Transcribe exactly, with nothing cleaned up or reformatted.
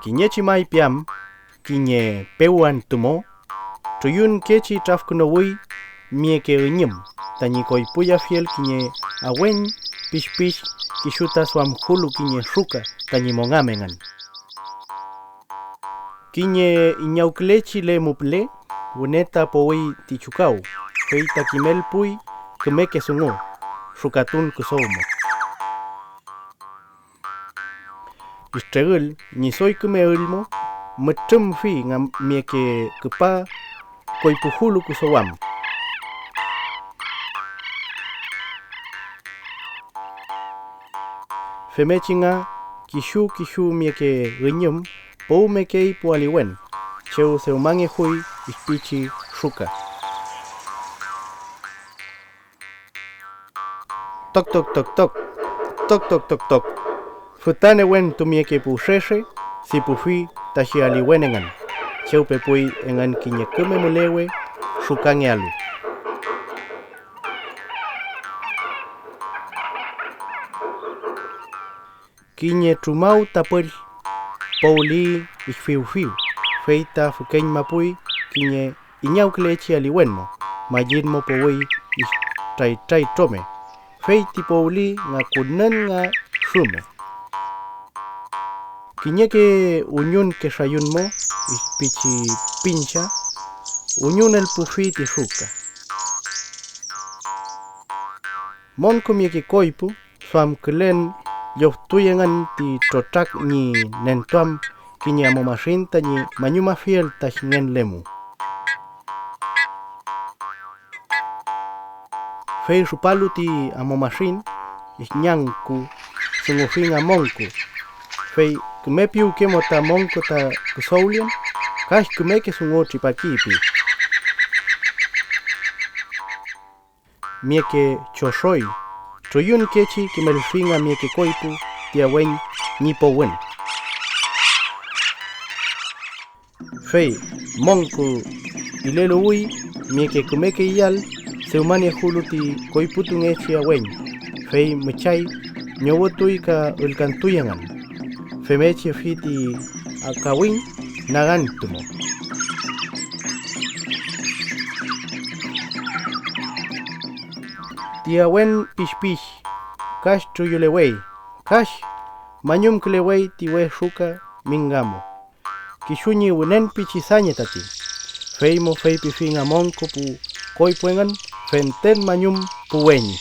Kiñe chimal peam, kiñe pewan tumo, troyun quechi trafkunowüy mieke üñüm, tañi coypuy afiül kiñe aweñ pixpix, quixu tasuamjulu kiñe xuca tañi mongámenan. Kiñe iñawcülechi le mupüle, wüne tapowüy tichukaw, jüy taquimel puy, kümeque sungüw, xucatun cusow mo. Ixtregül ñisoy küme ülmo, mütrüm fii nga mieke küpa coypujulu cusowam. Femechi nga quixu quixu mieke üñüm, pow mequey pualiwen, chew sew mangejuy ispichi xuca. Toc toc toc toc, toc toc toc toc. Fütanewen tumieke puxexe, sipufi taxialiwenengan, chew pepuy engan kiñe küme mülewe, xucange alu. Kiñe trumaw tapül, powlii ixfiwfiw, fey tafuqueñ mapuy kiñe iñawcülechi aliwen mo, mayin mopowüy ixtraytray trome, fey tipowlii nga cunün nga xume. Kiñeque uñun quexayun mo, ispichi pincha, uñun alpufi tixuca. Monco mieke coypu, suamcülen leojtúyangan titrotrac ñi nentuam quiñe amomaxin tañi mañum afiül taxingen lemu. Fey xupalü ti amomaxin, ijneangcu sungufing a monco, fey küme piwque mota monco ta cüsowliün, cax kümeque sungüw tripaquiipi. Mieke choxoy, troyun quechi quimelfing a mieke coypu tiaweñ ñipowün. Fey monco ilelowüy mieke kümeque iyal, sew maniajulu ti coypu tungechi aweñ, fey müchay neowütüy ca ülcantúyangan, femechi afi ti acawin nagángtumo. Tiawen pixpix, cax troyulewüy, cax mañumcülewüy tiwej xuca mingamo. Quixu ñiwünen pichisaña tati, fey mofeypifing a monco pu coypuéngan fenten mañum puweñi.